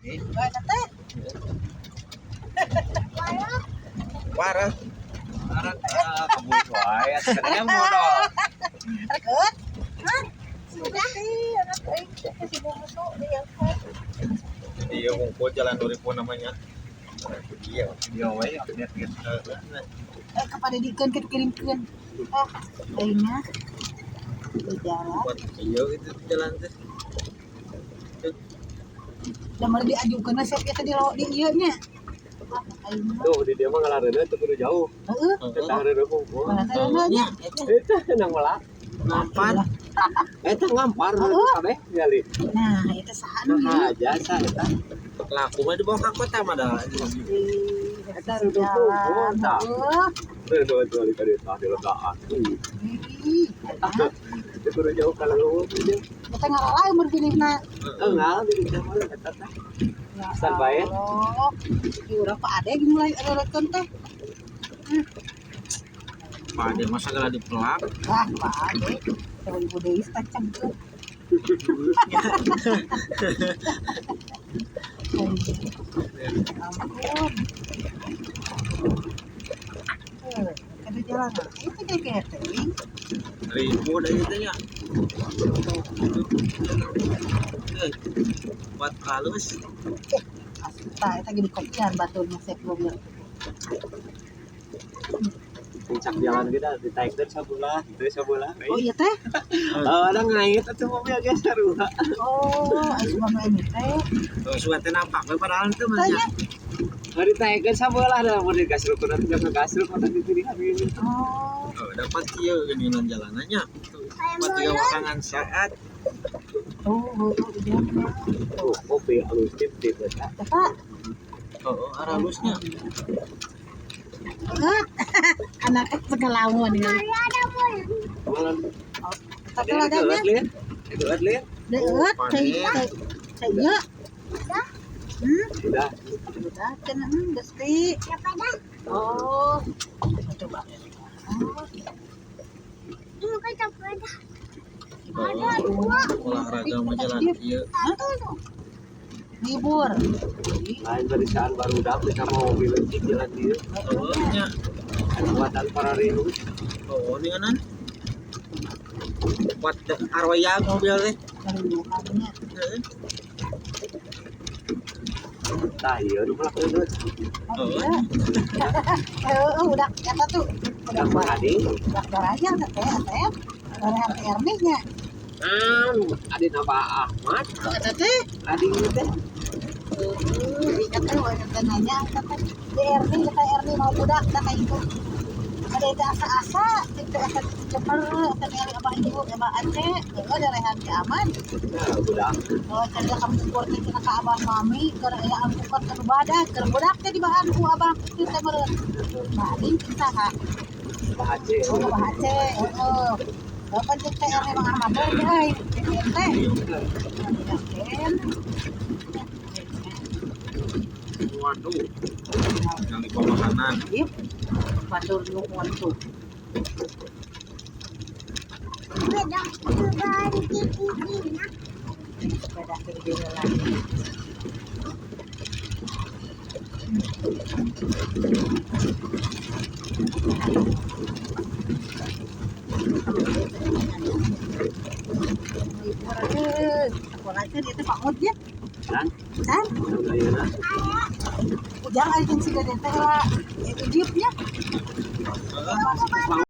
Wah, teh. Parah. Ah, kebun wae atuh kadang modal. Reket. Hah? Sudah sih, anak aing teh si bungsu diangkat. Iya, ngumpul jalan 2000 namanya. Iya. Dia wae update gitu. Eh, kepada dikeun kitu kirimkeun. Ah, aingnya di jalan. Buat iya gitu jalan teh. Da mari diajukeun siap eta di di ieu nya. Ah, aing mah. Tuh di dia mah ngalareuneuh teu kudu jauh. Heeh. Eta reuneuh kumpul. Mana teh nya? Eta nang melak. Ngampar. Eta ngampar kabeh ningali. Nah, itu saha nu Nah, jasa eta. Laku mah dibawa ke kota mah dah. Eta reuneuh kumpul tah. Heeh. Reuneuh tuh di dieu tah di legaan. Ih, eta Teu kudu jauh ka leuweung ieu. Eta ngalalai umur pilihna. Enggak, di dieu mah eta teh. Ya Standby ya. Allah. Di urang Pak Ade gini mulai rerekeun teh. Pak Ade masa segala dipelak. Wah, Pak Ade. Coba ibu deui tacang tuh. Ampun. Eh, kada jalan. Itu kayak teh. Ribu dah itu nya. Eh, buat halus. Asta eta gini kopian baturnya sek mobil. Puncak jalan kita ditaikkeun sabulah, teu sabulah. Oh iya teh. Oh, ada ngait atuh mobil geus sarua. Oh, aya sugan nu teh. Tuh sugan teh nampak we padahal teh mah. Tanya. Mari ditaikkeun sabulah da mun digasruk teh geus gasruk mah dipilihan gini. Oh, Oh, dapat kieu geuningan jalanannya. Tuh, buat tiga wakangan saat. tuh, tuh, iya. Oh, kopi alus tip tip eta. Eta, Oh, arah halusnya. anaknya segalawan ya. Malam Tapi ladanya lihat. Deut lihat. deut, cai cai ieu. Udah. Udah cenah geus ti. Oh, coba. Oh, olahraga mah jalan kieu. Libur. Lain barisan barudak bisa mau mobil leutik jalan dieu. Oh, nya. Buatan para rindu. Oh, ninganan. Buat arwayag mobil teh. Karibukannya. Heeh. Tah ieu nu melak reuneuh. Oh, iya. Eh, udah eta tuh. Udah Udah buat. adi. Udah darahnya teh teh. Darah Erni nya. Ah, adi nama Ahmad. Eta teh. Adi ieu teh. Ingat teh, teh nanya eta teh. Di Erni, kata Erni mau budak dah kayak gitu. Ada itu asa-asa, itu asa ceper, eta ningali abah ibu, abah Aceh, heeh darehan ki aman. Nah, budak. Oh, cenah kamu ukur teh cenah ka abah mami, keur aya angkukan keur badak, keur budak teh dibahan ku abah kitu teh meureun. Nah, ading teh saha? Abah Aceh. Oh, abah Aceh, heeh. Bapak jeung teh Erni Mang Ahmad teh euy, teh. Yakin. Waduh. Yang di bawah kanan. Ip, batur nu tuh. Sepeda ke dieu lagi. Libur euy, sekolah teh dieu teh paut ya. Dan Kan? ayeuna Ujang ari jeung si Dede teh lah, itu jeepnya. Heeh.